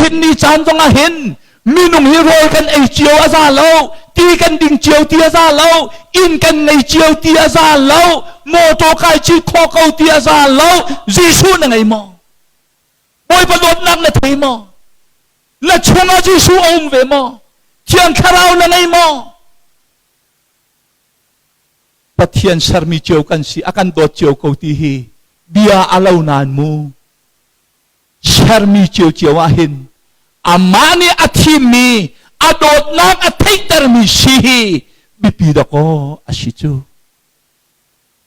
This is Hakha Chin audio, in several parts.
Nihin ni caan zong ah hin minung hi rawl kan ei cio a za lo, ti kan ding cio ti a za lo, inn kan ngei cio ti a za lo, motor kai cit khawh ko ti a za lo. Jesuh na ngei maw? Bawipa dawtnak na thei maw? Na chungah Jesuh a um ve maw? Thiang Thlarau na ngei maw? Pathian sermi cio kan si, a kan dawt cio ko ti hi bia a lo nain mu. Sermi ciocio ah hin amah nih a thimmi a dawtnak a theihtermi si hi biapi dawkaw a si cu.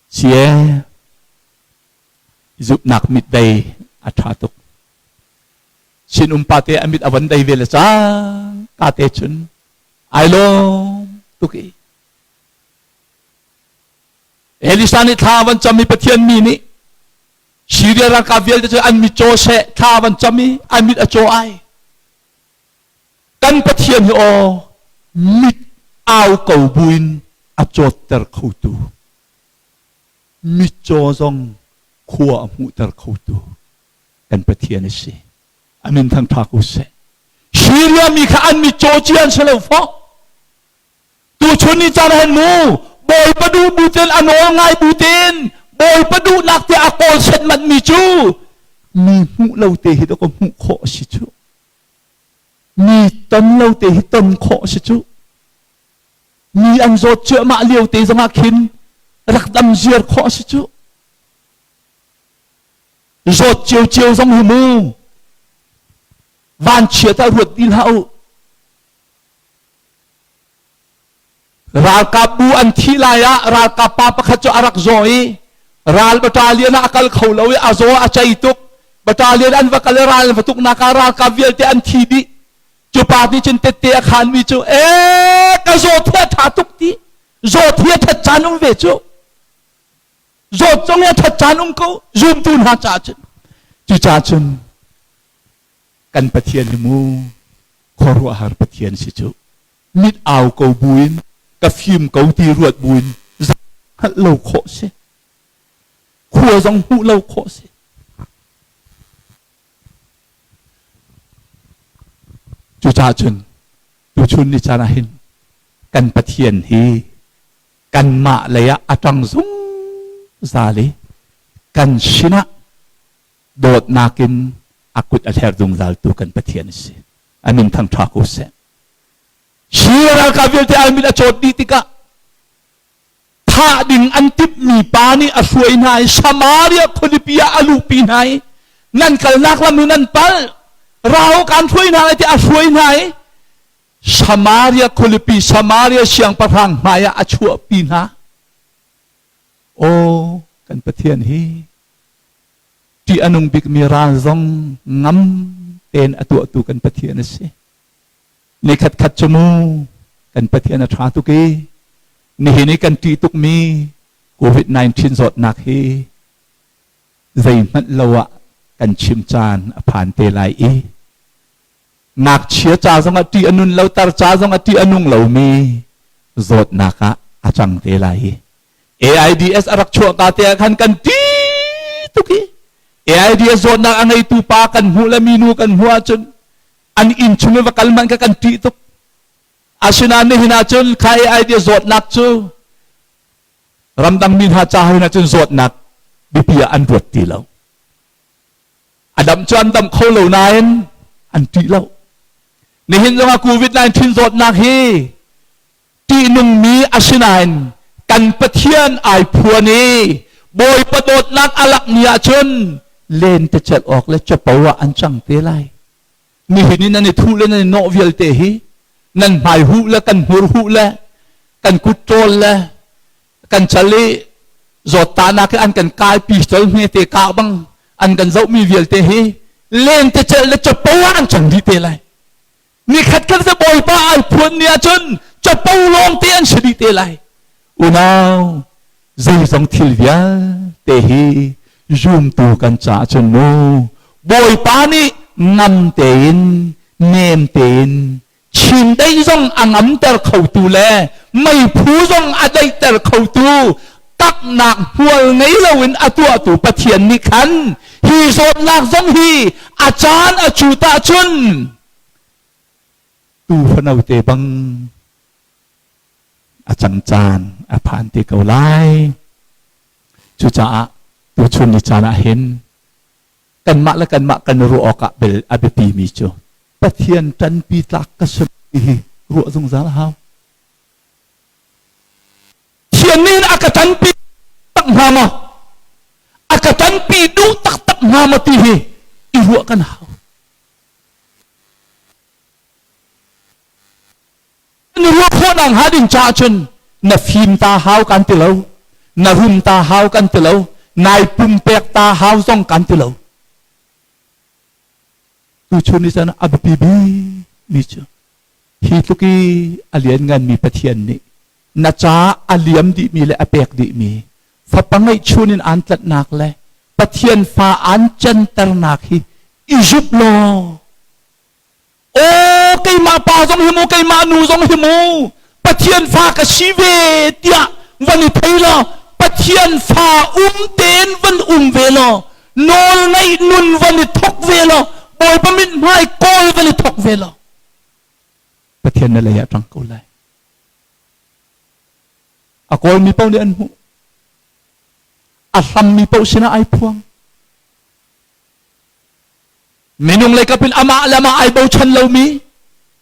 Si ee, zumhnak mit dei a ṭha tuk. Sinum pa te a mit a von dei ve le cang ka te cun ai lawm tuk i Elisa nih thla van cam i Pathian mi nih Syria ralkap vialte cu an mit caw seh thla van cam i an mit a caw ai. Kan Pathian hi aw mit au ko buin a cawtter khotu mitcaw zong khua a hmuhter khotu kan Pathian a si. A min thangṭha ko seh. Syria mi kha an mitcaw cia an si lo fawh. Tuchun ni caan hen mu Bawipa duh bu ten a nawl ngai bu ten Bawipa duhnak te a kawl set manh mi cu mi hmuh lo te hi ka hmuh khawh a si cu. Mi ton lo te hi ton khawh a si cu. Mi an zawt cuahmah lio te zongah khin rak dam ziar khawh a si cu. Zawt ciocio zong hi mu vanchiat ah ruat ti hlah u. Ralkapbu an thih lai ah ralkap pa pakhat cu a rak zaw i ral battalion ah a kal kho lo i a zaw a cei tuk. Battalion an va kal i ral an va tuknak ah ralkap vialte an thi dih. Cu pa nih cun tette a khanmi cu ee ka zawt hi a ṭha tuk ti. Zawt hi a ṭhat caan um ve cu. Zawt zong hi a ṭhat caan um ko zumtu hna caah cun. Cucaah cun kan Pathian hi mu khuaruahhar Pathian si cu mit au ko buin ka fim ko ti ruat buin hngalh lo khawh si khua zong hmuh lo khawh si cucaah cun tuchun ni caan ah hin kan Pathian hi kanmah lei ah a ṭang zungzal i kan sinah dawtnak in a kut a hler zungzaltu kan Pathian a si. A min thangṭha ko seh. Hi ralkap vialte an mit a cawt dih tikah thah ding an timhmi pa nih a hruai hna i Samaria khualipi ah a luhpi hna i nan kalnak lam hi nan palh rau kan hruai hna lai tiah a hruai hna i Samaria khualipi Samaria siangpahrang hmai ah a chuahpi hna. Aw kan Pathian hi ṭih a nung bikmi ral zong ngam tein a tuahtu kan Pathian a si. Ni khatkhat cu mu kan Pathian a ṭha tuk i nihin i kan ṭih tukmi COVID-19 zawtnak hi zeihmanh lo ah kan chim caan a phan te lai i ngakchia ca zongah ṭih a nun lo tar ca zongah ṭih a nung lomi zawtnak ah a cang te lai i AIDS a rak chuahka te ah khan kan ṭi tuk i AIDS zawtnak a ngeitu pa kan hmuh le minu kan hmuh ahcun an inn chung i va kal hmanh kha kan ṭih tuk. Asinain nihin ahcun kha AIDS zawtnak cu ramdang mi hna ca hin ahcun zawtnak biapi ah an ruat ti lo. A dam cu an dam kho lo nain an ṭih lo. Nihin zongah COVID-19 zawtnak hi ṭihnungmi asinain kan Pathian ai phuan i Bawipa dawtnak a lakmi ahcun lentecelh awk le capo ah an cang te lai. Nihin in nan i thuh le nan i nawh vialte hi nan hmai huh le kan hmur huh le kan kut ṭawl le kan cal i zawttanak i an kan kai pistol hmete kah bang an kan zohmi vialte hi lentecelh le capo ah an cang dih te lai. Nikhat khat cu Bawipa ai phuan ni ahcun capo lawngte an si dih te lai. Unau, zeizong thil vialte hi zumtu kan caah cun mu Bawipa nih ngam tein nem tein chindeih zong a ngamter khotu le meiphu zong a daihter khotu taknak hmual ngei loin a tuahtu Pathian nih khan Hi zawtnak zong hi a caan a cut ahcun tuu fanote bang a cang caan a phan te ko lai. Cucaah tuchun ni caan ah hin kanmah le kanmah kan ruah awkah bel a biapimi cu Pathian ṭanpi tlak ka si hi ruah zungzal a hau. Pathian nih a ka ṭanpi tak hnga maw? A ka ṭanpi duh taktak hnga maw ti hi i ruah kan hau. Na ruah khawh nak hnga ding caah cun na fim ta hau kan ti lo, na rum ta hau kan ti lo, nai pumpek ta hau zong kan ti lo. Tuchun ni cun a biapi bik mi cu hi tluk i a liannganmi Pathian nih na ca a liam dihmi le a pek dihmi fapa ngeihchun in aan tlanhnak le Pathian fa aan canternak hi i zup law aw keimah pa zong hi mu keimah nu zong hi mu Pathian fa ka si ve tiah van i thei law Pathian fa um tein van um ve law nawl ngaih nun van i thok ve law Bawipa mithmai kawl van i thok ve law Pathian na lei ah ṭang ko lai. A kawlmi paoh nih an hmuh. A hlammi paoh sinah ai phuang. Minung lei kap in amah le amah ai bochan lomi,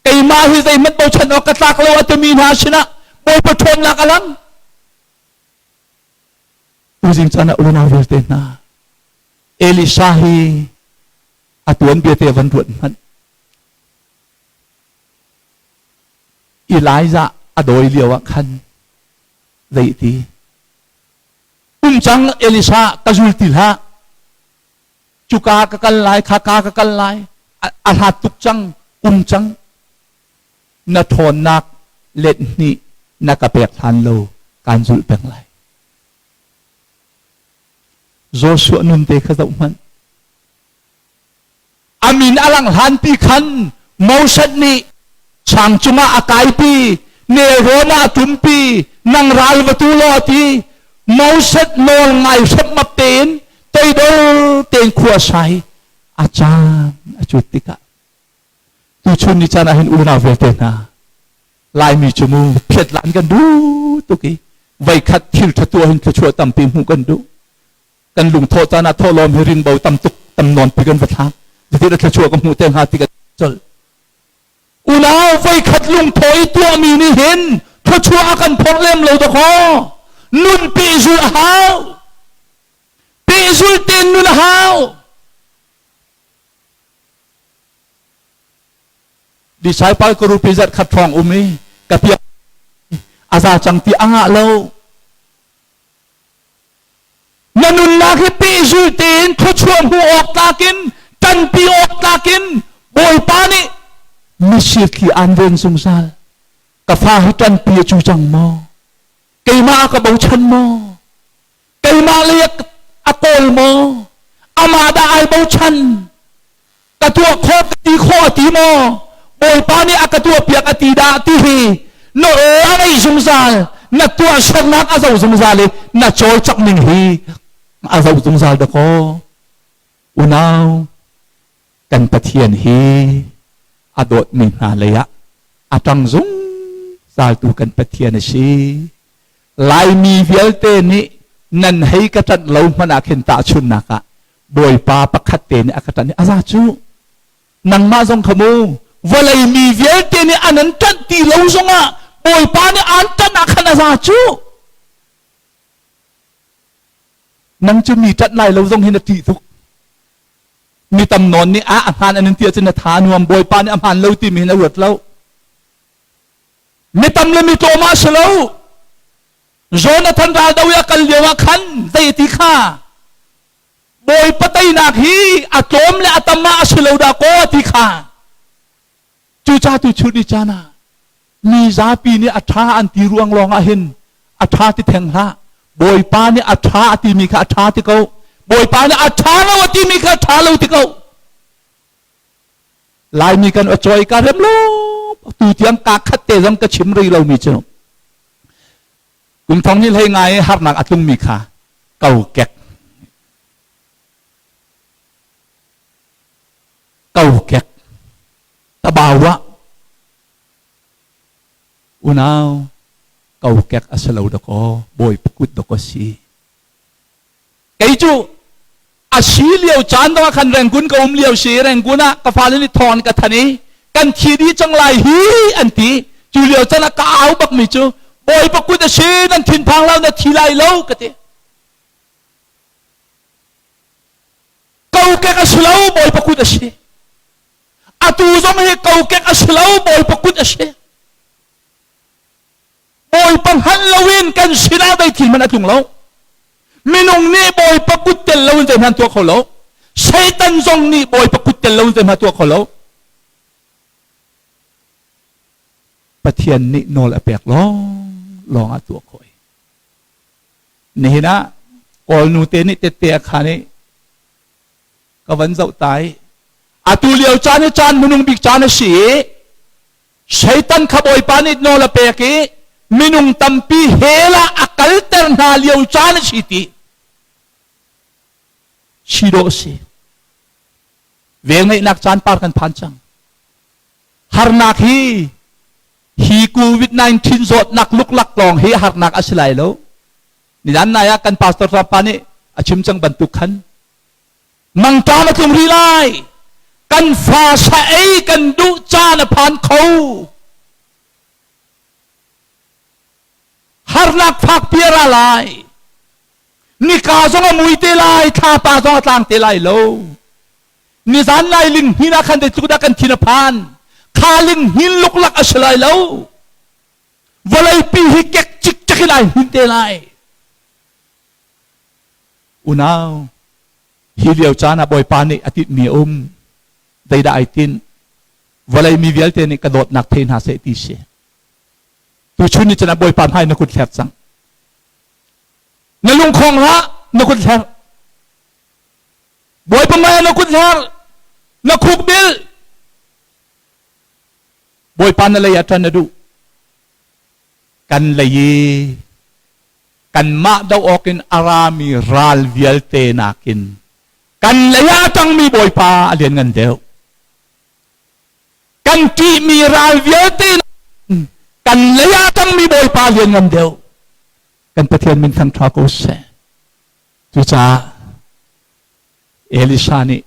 keimah hi zeihmanh bochan awk ka tlak lo a timi hna sinah Bawipa ṭhawnnak a lang. Tuzing caan ah unau vialte hna, Elisha hi a tuanbia te van ruat hmanh. Elijah a dawi lio ah khan zei ti um cang Elisha ka zul ti hlah cuka ka kal lai khaka ka kal lai a hlat tuk cang um cang na ṭhawnnak let hnih na ka pek hlan lo kaan zulh peng lai Joshua nun te kha zoh hmanh A min a langh hlanpi khan Moses nih sang cungah a kaipi, nelrawn ah a tumpi, nang ral va tu law a ti. Moses nawl ngai hrepmap tein toidor tein khua sai a caan a cut tikah tuchun ni caan ah hin unau vialte hna Laimi cu mu phiat lan kan duh tuk i voikhat thil ṭha tuah hin thluachuah tampi hmuh kan duh. Kan lungthawh caan ah thawhlawm hi ringbo tam tuk tam nawn pi kan va thlak zeiti thluachuah ka hmuh te hnga ti kan colh unau voikhat lungthawh i tuahmi nih hin thluachuah a kan phorh lem lo dakaw nun pehzul a hau pehzul tein nun a hau disciple ka rupi zat khat hrawng um i ka piak a za cang ti a ngah lo Na nunnak hi pehzul tein thluachuah hmuh awk tlakin ṭanpi awk tlakin Bawipa nih misir thli aan ven zungzal. Ka fa hi ṭanpi a cu cang maw? Keimah a ka bochan maw? Keimah lei a kawl maw? Amah dah ai bochan? Ka tuah khawh ka ti khawh a ti maw? Bawipa nih a ka tuahpiak a ti dah ti hi na aw a ngei zungzal, na tuahsernak a zo zungzal i na cawlcangh ning hi a zo zungzal dakaw. Unau, kan Pathian hi a dawtmi hna lei ah a ṭang zungzaltu kan Pathian a si. Laimi vialte nih nan hei ka ṭanh lo hmanh ah khin tahchunhnak ah Bawipa pakhat te nih a ka ṭanh i a za cu nangmah zong kha mu vawlei mi vialte nih an an ṭanh ti lo zongah Bawipa nih aan ṭanh ah khan a za cu nang cu mi ṭanh lai lo zong hi na ṭih tuk mi tam nawn nih a a hmaan an in ti ahcun na tha nuam Bawipa nih a hmaan lo timi hin a ruat lo mi tam le mi tlawm ah si lo Jonathan ral do i a kal lio ah khan zei ti kha Bawipa teinak hi a tlawm le a tam ah a si lo dah kaw a ti kha. Cucaah tu chun ni caan ah mi zapi nih a ṭha an ti ruang lawng ah hin a ṭha ti theng hlah. Bawipa nih a ṭha a timi kha a ṭha ti ko. Bawipa nih a ṭha lo a timi kha a ṭha lo ti ko. Laimi kan acawi ka rem lo tu tiang ka khat te zong ka chim rih lomi cu kum thong ni hlei ngai harnak a tlungmi kha kokek. Kokek tabawa unau kokek a si lo dakaw Bawipa kut dakaw si. Kei cu a si lio caan dong ah khan Rangoon ka um lio si. Rangoon ah ka fale nih thawng an ka thanh i kan thi dih cang lai hi an ti. Cu lio caan ah ka au bak mi cu Bawipa kut a si, nan thinphang lo, na thi lai lo ka ti. Kokek a si lo, Bawipa kut a si. Atu zong hi kokek a si lo, Bawipa kut a si. Bawipa hngalh loin kan sinah zei thil hmanh a tlung lo. Minung nih Bawipa kut tel loin zeihmanh tuah kho lo. Satan zong nih Bawipa kut tel loin zeihmanh tuah kho lo. Pathian nih nawl a pek lawng lawng ah tuah khawh. Nihin ah Kawl nute nih tette a khan i ka van zoh ta i atu lio caan hi caan hmanung bik caan a si i Satan kha Bawipa nih nawl a pek i minung tampi hell ah a kalter hna lio caan a si ti si dawh a si. Velngeihnak caan par kan phan cang. Harnak hi hi COVID-19 zawtnak luklak lawng hi harnak a si lai lo. Nizan nai ah kan pastor pa nih a chim cang bantuk khan mangṭam a tlung rih lai. Kan fa sa ei kan duh caan a phan kho. Harnak fakpi a ra lai. Nika zong a mui te lai, thlapa zong a tlang te lai lo. Nizan lai linghninh ah khan zeitluk dah kan thin a phan. Kha linghninh luklak a si lai lo. Vawleipi hi kek cikcek in ai hnin te lai. Unau, hi lio caan ah Bawipa nih a tinhmi a um. Zeidah ai tinh? Vawlei mi vialte nih ka dawtnak thei hna seh ti si. Tuchun ni cun ah Bawipa hmai na kut hler cang. Na lungkhong hlah, na kut hler. Bawipa hmai ah na kut hler, na khuk bil. Bawipa na lei ah ṭan a duh. Kan lei i kanmah doh awkin a rami ral vialte nakin kan lei ah a ṭangmi Bawipa a lianngan deuh. Kan ṭihmi ral vialte kan lei ah a ṭangmi Bawipa a lianngan deuh. Kan Pathian min thangṭha ko seh. Cucaah Elisha nih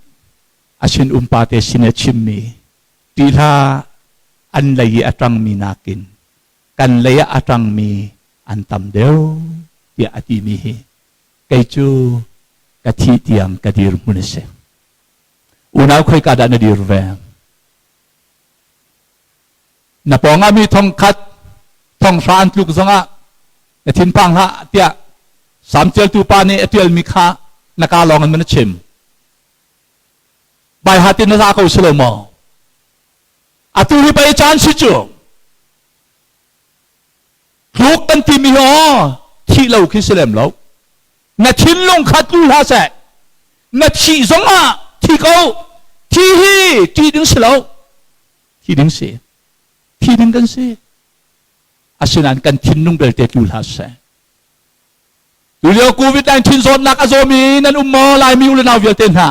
a sinum pate sin a chimmi ṭih hlah, an lei i a ṭangmi nakin kan lei ah a ṭangmi an tam deuh tiah a timi hi kei cu ka thih tiang ka dirhmun a si. Unau khoika dah na dir ve? Na pawngah mi thongkhat thonghra an tluk zongah na thinphang hlah tiah Salm ṭialtu pa nih a ṭialmi kha na kaa lawng in man a chim. Baihat in na za ko si lo maw? Atu hi pei caan si cu. Tluk kan timi hi aw thih lo khi si lem lo. Na thinlung kha tlu hlah seh. Na thih zongah thi ko. Thi hi ṭih ding si lo. Thi ding si. Thi ding kan si. Asinain kan thinlung belte tlu hlah seh. Tulio COVID-19 zawtnak a zawmi nan um maw Laimi u le nau vialte hna?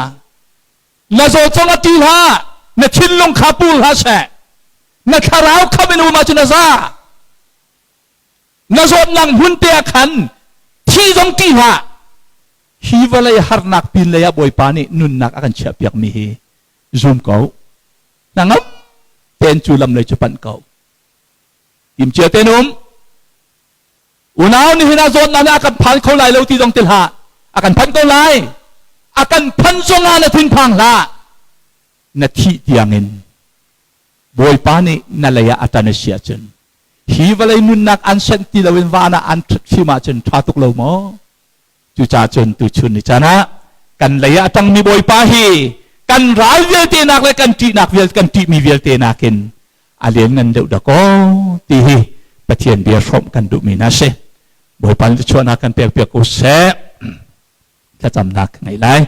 Na zaw cang a ti hlah. Na thinlung kha pur hlah seh. Na thlarau kham in um ahcun a za. Na zawtnak hmun te ah khan thi zong ti hlah. Hi vawlei harnak pin lei ah Bawipa nih nunnak a kan chiahpiakmi hi zum ko. Hnangam tein cu lam lei cu panh ko. Timcia tein um. Unau nihin ah zawtnak nih a kan phan kho lai lo ti zong ti hlah. A kan phan ko lai. A kan phan zong ah na thinphang hlah. Na thih tiangin Bawipa nih na lei ah a ṭan a si ahcun hi vawlei nunnak an senh ti loin van ah an ṭhut hrim ahcun ṭha tuk lo maw? Cucaah cun tuchun ni caan ah kan lei ah a ṭangmi Bawipa hi kan ral vialte nak le kan ṭihnak vialte kan ṭihmi vialte nakin a lianngan deuh dakaw ti hi Pathian bia hrawmh kan duhmi hna si. Bawipa nih chuahnak kan pekpiak ko seh. Thlacamnak ka ngei lai.